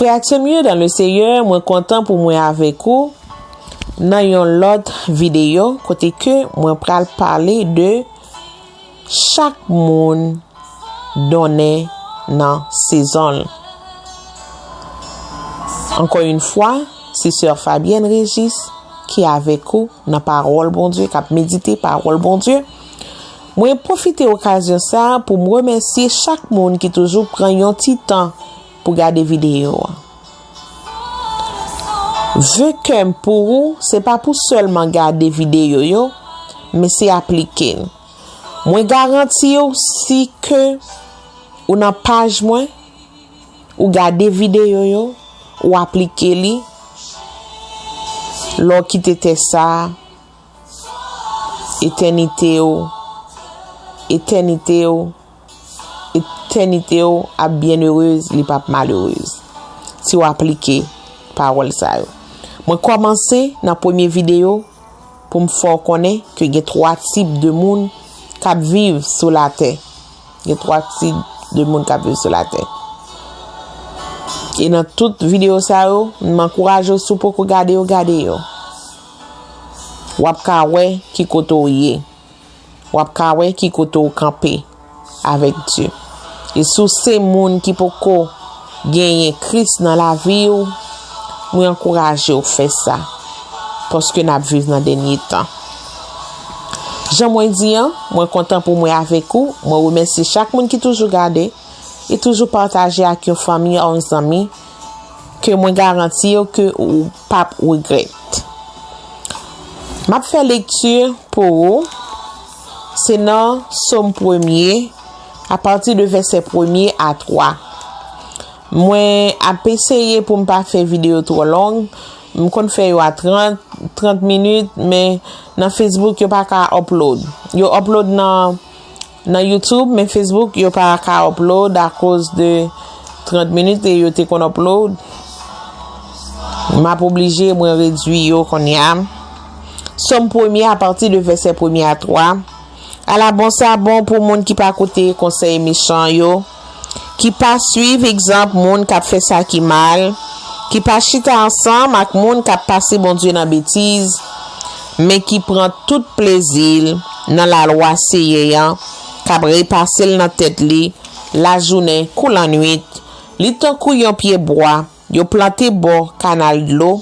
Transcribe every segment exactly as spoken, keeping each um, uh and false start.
Frè ak sè m yo dans le Seigneur, mwen kontan pou mwen avèk ou nan yon lòt videyo kote ke mwen pral pale de chak moun donnen nan sezon l. Encore une fois, se sè Fabienne Régis ki avèk ou nan pawòl Bondye, k ap medite pawòl Bondye. Mwen pwofite okazyon sa a pou m remèsye chak moun ki toujou pran yon ti tan pou gade videyo a. Ve kè m pou ou, se pa pou sèlman gade videyo yo, men se aplike l. Mwen garanti w, si ke ou nan paj mwen, ou gade videyo yo, ou aplike li, lè w kite tè sa a, etènite w, etènite w, etènite w ap byenerez, li p ap malerez. Si w aplike pawòl sa yo. Mwen kòmanse nan premye videyo pou m fè w konnen ke gen twa tip de moun k ap viv sou latè. Gen twa tip de moun k ap viv sou latè. E nan tout videyo sa yo, m ankouraje w, si w poko gade yo, gade yo. W ap ka wè ki kote w ye. W ap ka wè ki kote w kanpe avèk Dye. E si w se moun ki poko genyen Kris nan lavi w, mwen ankouraje w fè sa, paske n ap viv nan dènye tan. Jan mwen di an, mwen kontan pou mwen avèk ou, mwen remèsye chak moun ki toujou gade e toujou pataje ak yon fanmi, yon zanmi, ke mwen garanti w ke ou p ap regrèt. M ap fè lekti pou ou, se nan Sòm premye, apati de vèsè premye a twa. Mwen ap eseye pou m pa fè videyo twò long, m konn fè yo a trant, trant minit, men nan Facebook yo pa ka upload. Yo upload nan, nan YouTube, men Facebook yo pa ka upload akoz de trant minit e yo te konn upload. M ap oblije mwen redwi yo kounye a. Sòm premye apati de vèsè premye a twa. Ala bon sa bon pou moun ki pa koute konsèy mechan yo, ki pa swiv egzanp moun k ap fè sa ki mal, ki pa chita ansanm ak moun k ap pase Bondye nan betiz, men ki pran tout plezi l nan lalwa Seyè a, k ap repase l nan tèt li lajounen kou lannwit. Li tankou yon pye bwa yo plante bò kanal dlo,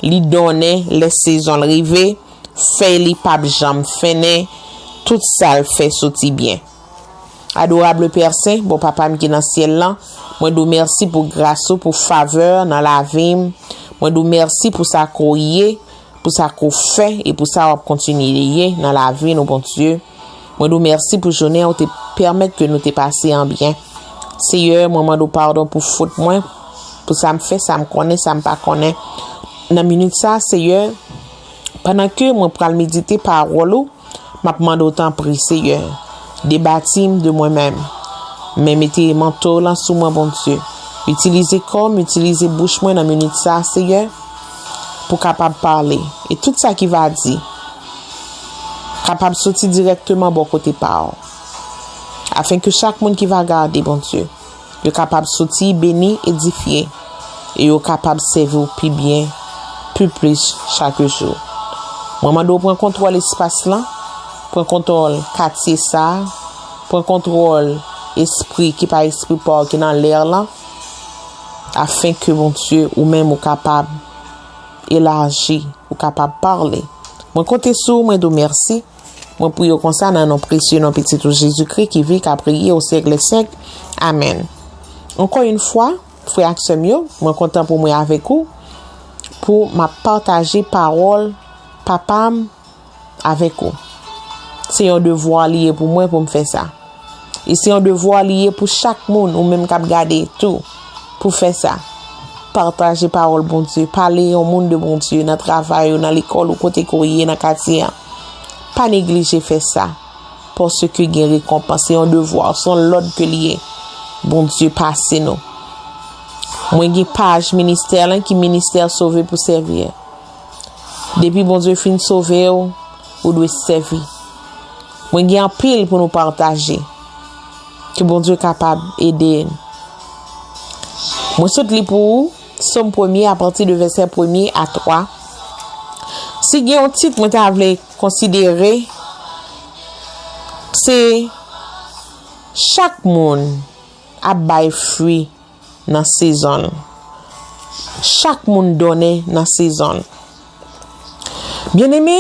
li donnen lè sezon l rive, fèy li p ap janm fennen, tout sa l fè soti byen. Adorab Pè Sen, bon Papa m ki nan syèl lan, mwen di w mèsi pou gras ou, pou favè nan lavi m. Mwen di w mèsi pou sa ke w ye, pou sa ke w fè e pou sa w ap kontinye ye nan lavi nou, Bondye. Mwen di w mèsi pou jounen an ou te pèmèt ke nou te pase an byen. Seyè, mwen mande w padon pou fot mwen, pou sa m fè, sa m konnen, sa m pa konnen. Nan minit sa, Seyè, pandan ke mwen pral medite pawòl ou, m ap mande w tanpri, Seyè, debati m de mwen menm, men mete manto w lan sou mwen, Bondye. Itilize kò m, itilize bouch mwen nan minit sa, Seyè, pou kapab pale. E tout sa ki va di kapab soti dirèkteman bò kote pa w, afen ke chak moun ki va gade, Bondye, yo kapab soti beni, edifye, e yo kapab sèvi w pi byen, pi plis chak jou. Mwen mande w pran kontwòl espas lan, pran kontwòl katye sa a, pran kontwòl espri ki pa espri pa w ki nan lè lan, afen ke, Bondye, ou menm ou kapab elaji, ou kapab pale. Mwen konte sou ou, mwen di w mèsi. Mwen priye w konsa nan non presye non Pitit ou Jezikri ki viv, k ap reye o syèk dè syèk. Amèn. Ankò yon fwa, frè ak sè m yo, mwen kontan pou mwen avèk ou, pou m ap pataje pawòl Papa m avèk ou. Se yon devwa li ye pou mwen pou m fè sa. E se yon devwa li ye pou chak moun, ou menm k ap gade tou, pou fè sa. Pataje pawòl Bondye, pale yon moun de Bondye nan travay ou, nan lekòl ou, kote ke w ye, nan katye an. Pa neglije fè sa, paske gen rekonpans. Se yon devwa, se yon lòd ke li ye. Bondye pase nou. Mwen gen paj ministè lan ki Ministè Sove pou Sèvi. Depi Bondye fin sove w, ou dwe sèvi. Mwen gen anpil pou nou pataje. Ke Bondye kapab ede n. Mwen sot li pou ou, Sòm premye, apati de vèsè premye a twa. Si gen yon tit mwen ta vle konsidere, se chak moun ap bay fwi nan sezon l. Chak moun donnen nan sezon l. Byeneme,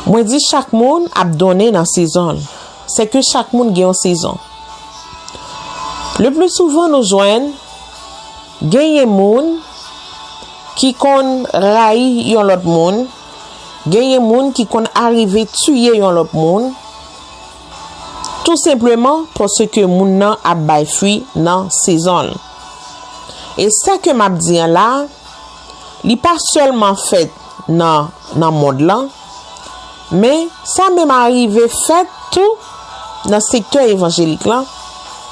mwen di chak moun ap donnen nan sezon l. Se ke chak moun gen yon sezon. Le pli souvan nou jwenn genyen moun ki konn rayi yon lòt moun, genyen moun ki konn arive tiye yon lòt moun, tou senpleman paske moun nan ap bay fwi nan sezon l. E sa ke m ap di an la, li pa sèlman fèt nan, nan mond lan, men sa menm arive fèt tou nan sektè evanjelik lan,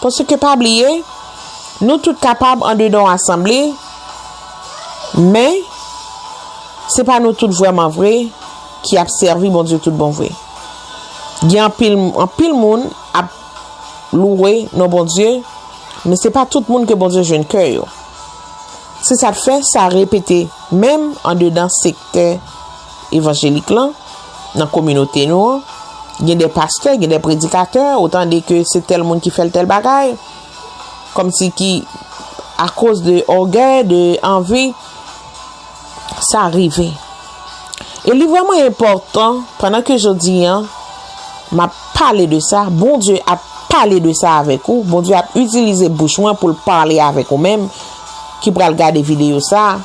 paske pa bliye, nou tout kapab andedan yon asanble, men se pa nou tout vrèman vre ki ap sèvi Bondye tout bon vre. Gen anpil, anpil moun ap louwe non Bondye, men se pa tout moun ke Bondye jwenn kè yo. Se sa k fè sa repete menm andedan sektè evanjelik lan, nan kominote nou an. Gen de pastè, gen de predikatè, ou tande ke se tèl moun ki fè l tèl bagay, kòmsi ki akoz de ògèy, de anvi, sa rive. E li vrèman enpòtan, pandan ke jodi an, m ap pale de sa, Bondye ap pale de sa avèk ou, Bondye ap itilize bouch mwen pou l pale avèk ou menm ki pral gade videyo sa a.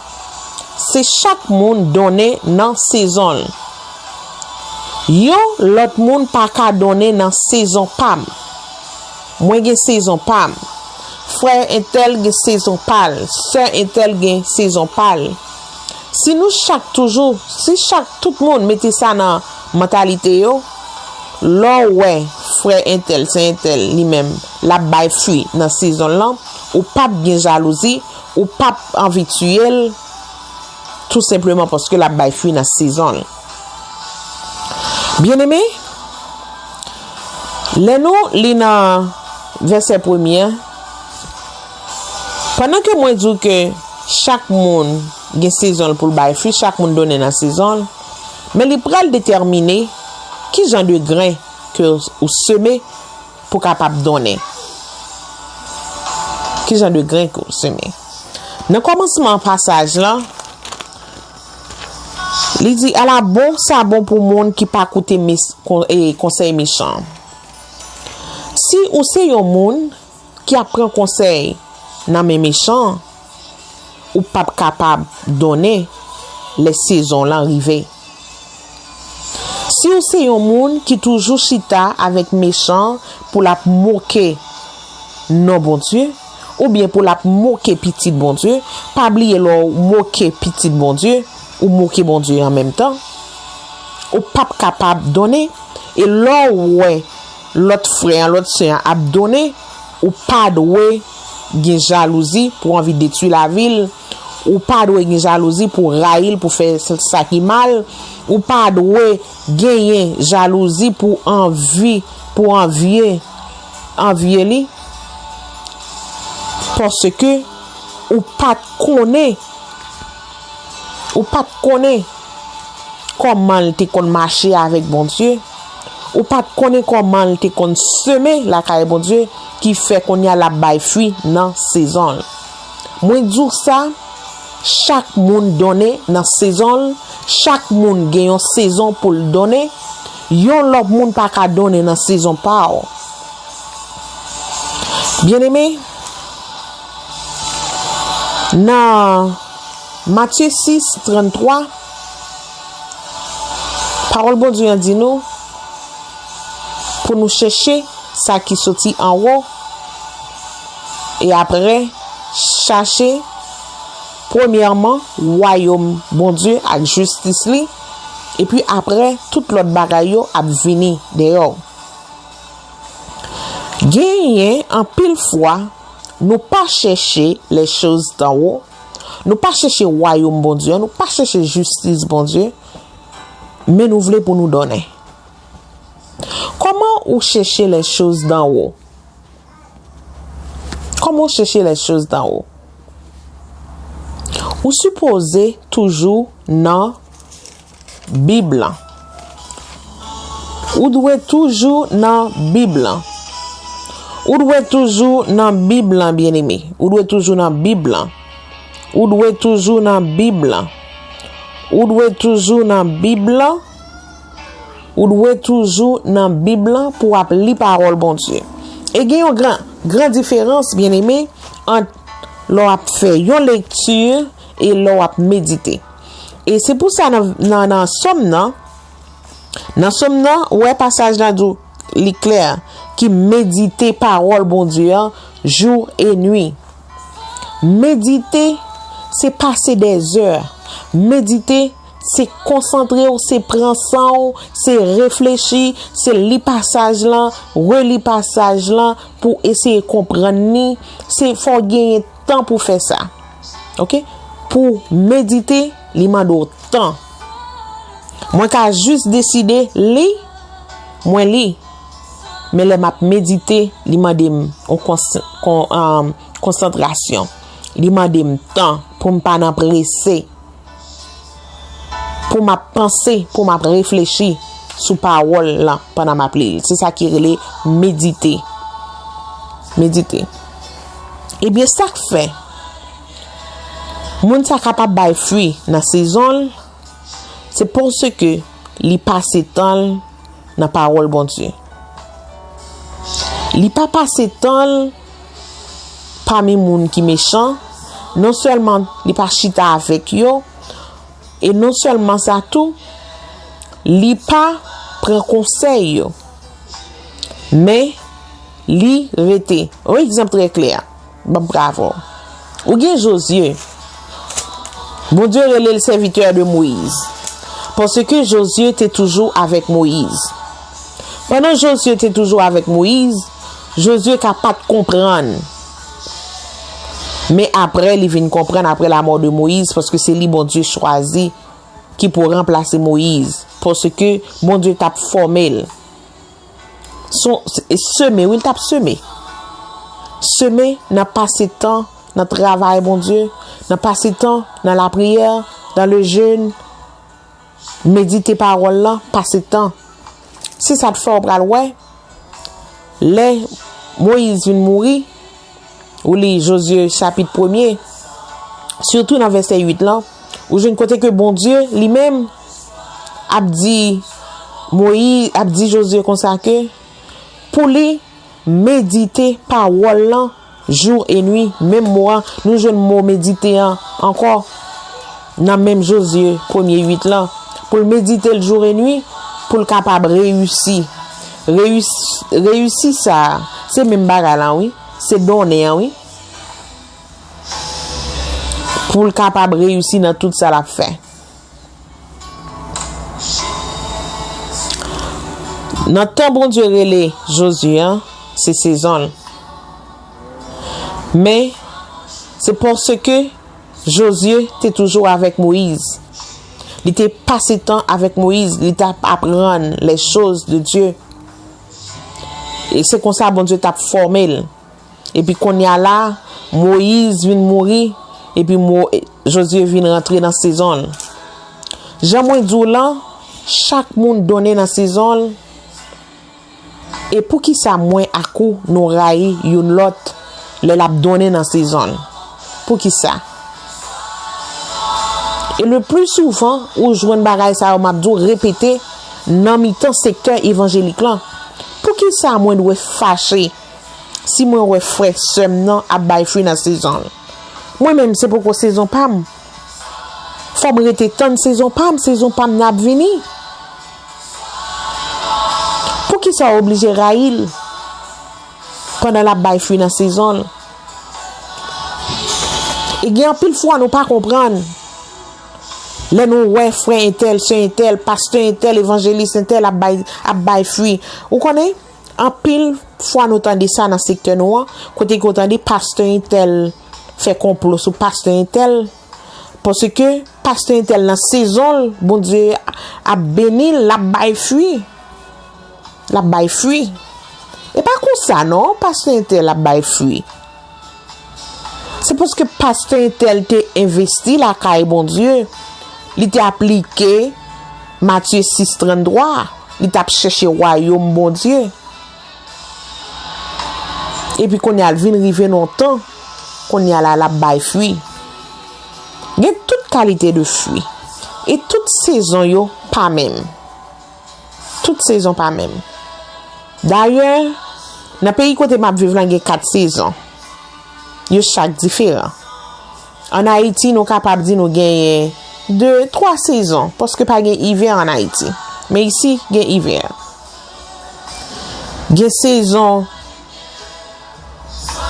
Se chak moun donnen nan sezon l. Yon lòt moun pa ka donnen nan sezon pa m. Mwen gen sezon pa m. Frè entèl gen sezon pa l. Sè entèl gen sezon pa l. Si nou chak toujou, si chak tout moun mete sa nan mantalite yo, lè w wè frè entèl, sè entèl, li menm, l ap bay fwi nan sezon l lan, ou p ap gen jalouzi, ou p ap anvi tiye l, tou senpleman paske l ap bay fwi nan sezon l. Byeneme, lè nou li nan vèsè premye a, pandan ke mwen di w ke chak moun gen sezon l pou l bay fwi, chak moun donnen nan sezon l, men li pral detèmine ki jan de grenn ke ou seme pou kapab donnen. Ki jan de grenn ke w seme? Nan kòmansman pasaj lan, li di, "Ala bon sa bon pou moun ki pa koute mes-, kon-, e, konsèy mechan." Si ou se yon moun ki ap pran konsèy nan men mechan, ou p ap kapab donnen lè sezon lan rive. Si w se yon moun ki toujou chita avèk mechan pou l ap moke non Bondye, oubyen pou l ap moke pitit Bondye, pa bliye lè w moke pitit Bondye, ou moke Bondye an menm tan. Ou p ap kapab donnen, e lè w wè lòt frè an, lòt sè an ap donnen, ou pa dwe gen jalouzi pou anvi detwi lavi l, ou pa dwe gen jalouzi pou rayi l, pou fè sa ki mal, ou pa dwe genyen jalouzi pou anvi, pou anvye, anvye li, paske ou pa t konnen, ou pa t konnen kòman l te konn mache avèk Bondye, ou pa t konnen kòman l te konn seme lakay Bondye, ki fè kounye a l ap bay fwi nan sezon l. Mwen di w sa, chak moun donnen nan sezon l, chak moun gen yon sezon pou l donnen, yon lòt moun pa ka donnen nan sezon pa w. Byeneme, nan Matye sis, tranntwa, pawòl Bondye an di nou pou nou chèche sa ki soti anwo, e apre, chache premyèman wayòm Bondye ak jistis li, epi apre, tout lòt bagay yo ap vini dèyè w. Genyen anpil fwa, nou pa chèche les choses d'en haut, nou pa chèche wayòm Bondye an, nou pa chèche jistis Bondye, men nou vle pou nou donnen. Kòman ou chèche les choses d'en haut? Kòman ou chèche les choses d'en haut? Ou sipoze toujou nan Bib lan. Ou dwe toujou nan Bib lan. Ou dwe toujou nan Bib lan, byeneme. Ou dwe toujou nan Bib lan. Ou dwe toujou nan Bib lan. Ou dwe toujou nan Bib lan. Ou dwe toujou nan Bib lan pou w ap li pawòl Bondye. E gen yon gran, gran diferans, byeneme, ant lè w ap fè yon lekti e lè w ap medite. E se pou sa nan, nan, nan Sòm nan, nan Sòm nan, ou wè pasaj la di w li klè, ki medite pawòl Bondye an jou e nwi. Medite, se pase dèzè. Medite, se konsantre w, se pran san w, se reflechi, se li pasaj lan, reli pasaj lan pou eseye konprann li. Se fò w genyen tan pou fè sa. Oke? Pou medite, li mande w tan. Mwen ka jis deside li, mwen li. Men lè m ap medite, li mande m yon kons-, kon-, um, konsantrasyon. Li mande m tan pou m pa nan prese. Pou m ap panse, pou m ap reflechi sou pawòl lan pandan m ap li l. Se sa ki rele medite. Medite. Ebyen, sa k fè moun sa kapab bay fwi nan sezon l, se paske li pase tan l nan pawòl Bondye. Li pa pase tan l pami moun ki mechan, non sèlman li pa chita avèk yo, e non sèlman sa tou, li pa pran konsèy yo, men li rete. Yon egzanp trè klè, ban m prale avè w. Ou gen Jozye. Bondye rele l sèvitè de Moyiz. Paske Jozye te toujou avèk Moyiz. Pandan Jozye te toujou avèk Moyiz, Jozye ka pa t konprann. Men apre, li vin konprann apre lamò de Moyiz, paske se li Bondye chwazi ki pou ranplase Moyiz. Paske Bondye t ap fòme l. Son, e seme, wi, l t ap seme. Seme nan pase tan nan travay Bondye, nan pase tan nan lapriyè, dans le jeûne, medite pawòl lan, pase tan. Se sa k fè w pral wè, lè Moyiz vin mouri, ou li Jozye chapit premye, sitou nan vèsè uit lan, ou jwenn kote ke Bondye li menm ap di Moyiz, ap di Jozye konsa ke pou li medite pawòl lan jou e nwi, menm mo an, nou jwenn mo medite an ankò nan menm Jozye premye uit lan, pou l medite l jou e nwi, pou l kapab reyisi. Reyis-, reyisi sa a, se menm bagay lan, wi. Se donnen an, wi. Pou l kapab reyisi nan tout sa l ap fè. Nan tan Bondye rele Jozye an, se sezon l. Men, se paske Jozye te toujou avèk Moyiz. Li te pase tan avèk Moyiz, li t ap aprann les choses de Dieu. E se konsa Bondye t ap fòme l. Epi kounye a la, Moyiz vin mouri, epi Mo-, Jozye vin rantre nan sezon l. Jan mwen di w lan, chak moun donnen nan sezon l. E poukisa mwen ak ou nou rayi youn lòt lè l ap donnen nan sezon l? Poukisa? E le pli souvan, ou jwenn bagay sa yo m ap di w repete nan mitan sektè evanjelik lan. Poukisa mwen dwe fache si mwen wè frè sè m nan ap bay fwi nan sezon l? Mwen menm, se poko sezon pa m. Fò m rete tann sezon pa m, sezon pa m nan ap vini. Poukisa w oblije rayi l pandan l ap bay fwi nan sezon l? E gen anpil fwa nou pa konprann. Lè nou wè frè entèl, sè entèl, pastè entèl, evanjelis entèl ap bay, ap bay fwi. Ou konnen, anpil fwa nou tande sa nan sektè nou an, kote ke w tande pastè entèl fè konplo sou pastè entèl, paske pastè entèl nan sezon l, Bondye ap beni l, l ap bay fwi. L ap bay fwi. E pa konsa non, pastè entèl ap bay fwi. Se paske pastè entèl te envesti lakay Bondye, li te aplike Matye sis tranntrwa, li t ap chèche wayòm Bondye. Epi kounye a l vin rive nan yon tan, kounye a la l ap bay fwi. Gen tout kalite de fwi. E tout sezon yo pa menm. Tout sezon pa menm. Dayè, nan peyi kote m ap viv lan gen kat sezon. Yo chak diferan. Ann Ayiti, nou kapab di nou genyen de, twa sezon, paske pa gen ivè ann Ayiti. Men isi, gen ivè. Gen sezon,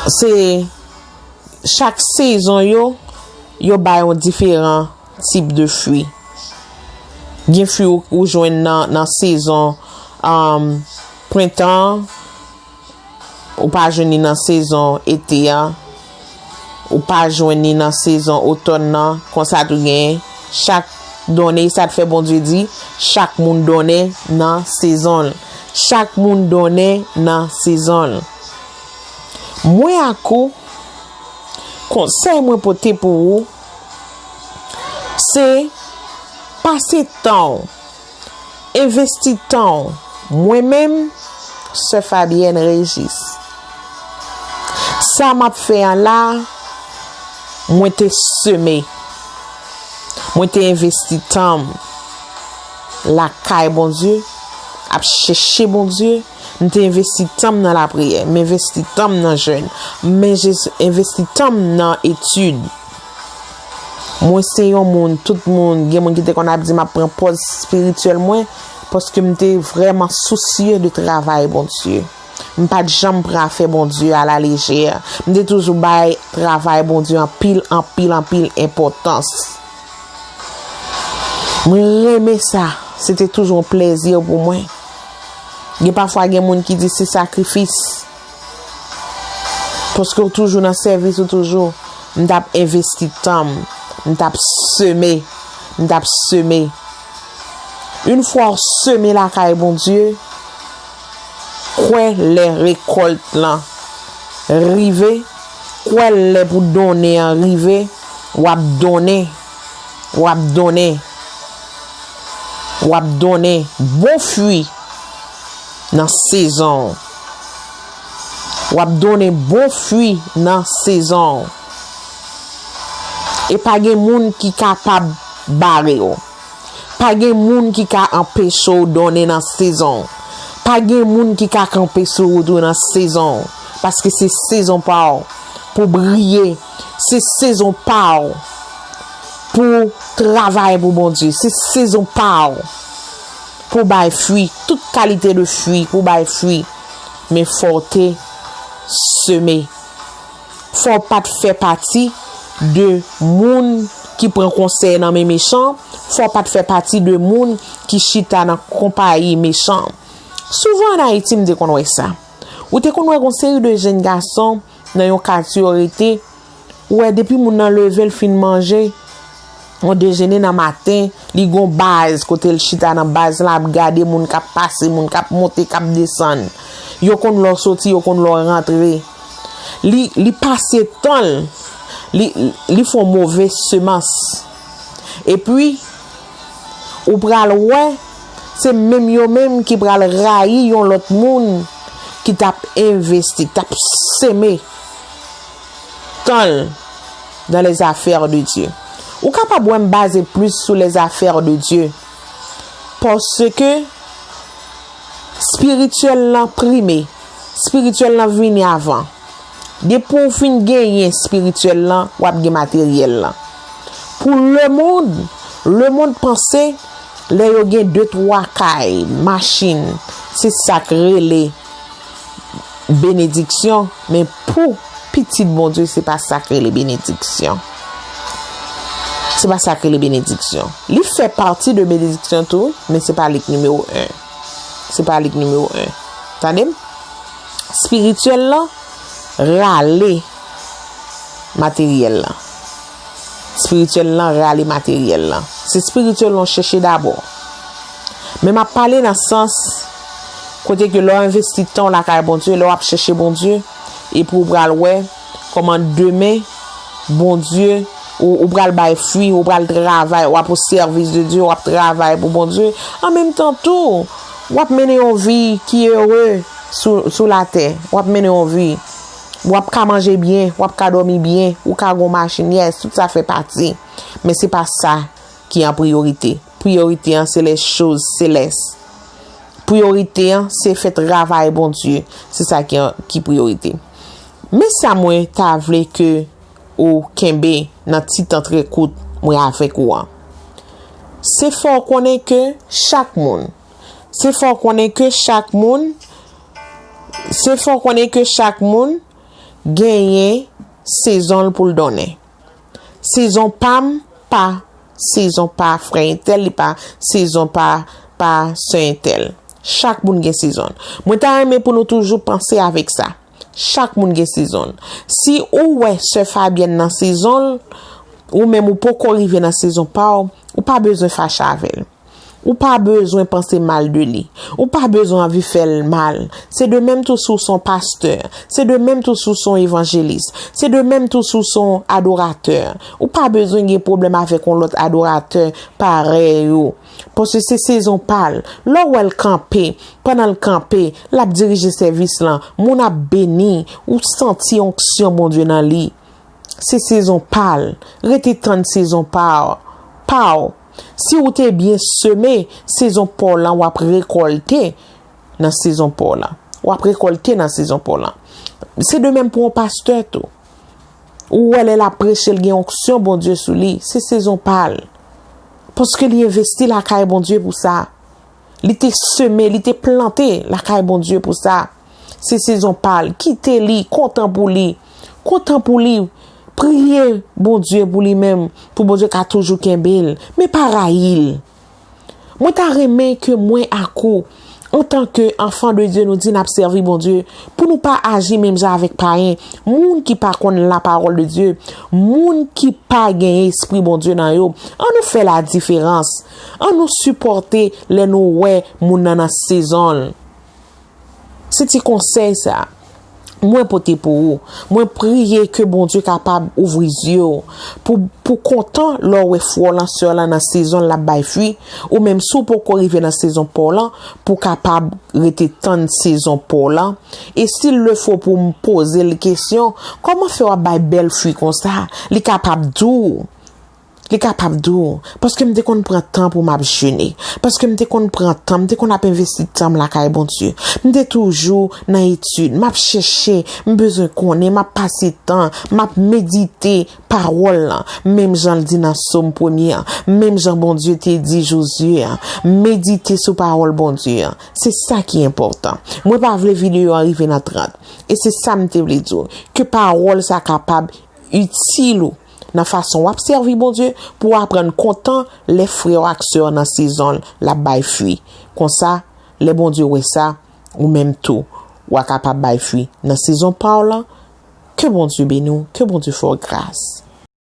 se chak sezon yo, yo bay yon diferan tip de fwi. Gen fwi ou, ou jwenn nan, nan sezon, um, prentan an, ou pa jwenn li nan sezon ete a, ou pa jwenn li nan sezon otòn nan, konsa tou gen chak donnen, sa t fè Bondye di, chak moun donnen nan sezon l. Chak moun donnen nan sezon l. Mwen ak ou, konsèy mwen pote pou ou, se pase tan w, envesti tan w. Mwen menm, Sè Fabienne Régis, sa m ap fè an la, mwen te seme. Mwen te envesti tan m lakay Bondye, ap chèche Bondye. M te envesti tan m nan lapriyè, m envesti tan m nan jèn, m enje-, envesti tan m nan etid. Mwen se yon moun, tout moun, gen moun ki te konn ap di m ap pran pòz espirityèl mwen, paske m te vrèman sousye de travay Bondye. M pa t janm pran afè Bondye a la lejè. M te toujou bay travay Bondye anpil, anpil, anpil enpòtans. Mwen renmen sa. Se te toujou yon plèzi pou mwen. Gen pafwa gen moun ki di se sakrifis. Paske w toujou nan sèvis ou toujou. M t ap envesti tan m. M t ap seme. M t ap seme. Yon fwa w seme lakay Bondye, kwè lè rekòlt lan rive, kwè lè pou donnen an rive, w ap donnen, w ap donnen, w ap donnen bon fwi nan sezon w. W ap donnen bon fwi nan sezon w. E pa gen moun ki kapab bare w. Pa gen moun ki ka anpeche w donnen nan sezon w. Pa gen moun ki ka kanpe sou wout ou nan sezon w. Paske se sezon pa w pou briye. Se sezon pa w pou travay pou Bondye. Se sezon pa w pou bay fwi. Tout kalite de fwi pou bay fwi. Men fò w te seme. Fò w pa t fè pati de moun ki pran konsèy nan men mechan. Fò w pa t fè pati de moun ki chita nan konpayi mechan. Souvan ann Ayiti, m te konn wè sa. Ou te konn wè gon seri de jenn gason nan yon katye yo rete, ou wè depi moun nan leve, l fin manje, yon dejene nan maten, li gon baz, kote l chita nan baz la, ap gade moun k ap pase, moun k ap monte, k ap desann. Yo konn lè w soti, yo konn lè w rantre. Li, li pase tan l, li, li fè yon move semans. Epi, ou pral wè, se menm yo menm ki pral rayi yon lòt moun ki t ap envesti, t ap seme tan l dans les affaires de Dieu. Ou kapab wè m baze plis sou les affaires de Dieu. Paske espirityèl lan prime, espirityèl lan vini avan. Depi w fin genyen espirityèl lan, w ap gen materyèl lan. Pou lemonn, lemonn panse lè yo gen de twa kay, machin, se sa k rele benediksyon, men pou pitit Bondye, se pa sa k rele benediksyon. Se pa sa k rele benediksyon. Li fè pati de benediksyon tou, men se pa li k nimewo en. Se pa li k nimewo en. Tande m? Espirityèl lan rale materyèl lan. Espirityèl lan rale materyèl lan. Se espirityèl lan w chèche dabò. Men m ap pale nan sans kote ke lè w envesti tan w lakay Bondye, lè w ap chèche Bondye, epi w pral wè kòman demen Bondye, ou, ou pral bay fwi, ou pral travay, w ap o sèvis de Dye, w ap travay pou Bondye. An menm tan tou, w ap mennen yon vi ki ere sou, sou latè. W ap mennen yon vi. W ap ka manje byen, w ap ka dòmi byen, ou ka gon machin, yes, tout sa fè pati. Men se pa sa ki an priyorite. Priyorite an, se les choses célestes. Priyorite an, se fè travay Bondye. Se sa ki, ki priyorite. Men sa mwen ta vle ke ou kenbe nan ti tan trè kout mwen avèk ou an. Se fè w konnen ke chak moun, se fè w konnen ke chak moun, se fè w konnen ke chak moun genyen sezon l pou l donnen. Sezon pa m pa sezon pa frè entèl, li pa sezon pa, pa sè entèl. Chak moun gen sezon. Mwen ta renmen pou nou toujou panse avèk sa. Chak moun gen sezon. Si ou wè sè Fabyèn nan sezon l, ou menm ou poko rive nan sezon pa w, ou pa bezwen fache avè l. Ou pa bezwen panse mal de li. Ou pa bezwen anvi fè l mal. Se de menm tou si w se yon pastè. Se de menm tou si w se yon evanjelis. Se de menm tou si w se yon adoratè. Ou pa bezwen gen pwoblèm avèk yon lòt adoratè parèy ou. Paske se sezon pa l. Lè w wè l kanpe, pandan l kanpe, l ap dirije sèvis lan, moun ap beni, ou santi onksyon Bondye nan li. Se sezon pa l. Rete tann sezon pa w. Pa w. Si w te byen seme, sezon pa w lan, w ap rekòlte nan sezon pa w lan. W ap rekòlte nan sezon pa w lan. Se de menm pou yon pastè tou. Ou wè lè l ap preche, l gen onksyon Bondye sou li. Se sezon pa l. Paske li envesti lakay Bondye pou sa. Li te seme, li te plante lakay Bondye pou sa. Se sezon pa l. Kite li, kontan pou li. Kontan pou li. Priye Bondye pou li menm, pou Bondye ka toujou kenbe l. Men pa rayi l. Mwen ta renmen ke mwen ak ou, antanke anfan de Dye, nou di n ap sèvi Bondye, pou nou pa aji menm jan avèk payen, moun ki pa konn lapawòl de Dye, moun ki pa gen espri Bondye nan yo. An nou fè ladiferans. An nou sipòte lè nou wè moun nan nan sezon l. Se ti konsèy sa mwen pote pou ou. Mwen priye ke Bondye kapab ouvri zye w pou, pou kontan lè w wè frè w lan, sè w lan nan sezon l ap bay fwi, ou menm si w poko rive nan sezon pa w lan, pou w kapab rete tann sezon pa w lan. E si l le fo pou m poze l kesyon, kòman fè w ap bay bèl fwi konsa? Li kapab di w. Li kapab di w, paske m te konn pran tan pou m ap jene, paske m te konn pran tan, m te konn ap envesti tan m lakay Bondye. M te toujou nan etid, m ap chèche, m bezwen konnen, m ap pase tan, m ap medite pawòl lan, menm jan l di nan Sòm premye an, menm jan Bondye te di Jozye an, medite sou pawòl Bondye an. Se sa ki enpòtan. Mwen pa vle videyo an rive nan trant. E se sa m te vle di w, ke pawòl sa kapab itil ou nan fason w ap sèvi Bondye, pou w aprann kontan lè frè w ak sè w nan sezon l ap bay fwi. Konsa, lè Bondye wè sa, ou menm tou, w a kapab bay fwi nan sezon pa w lan. Ke Bondye beni w, ke Bondye fè w gras.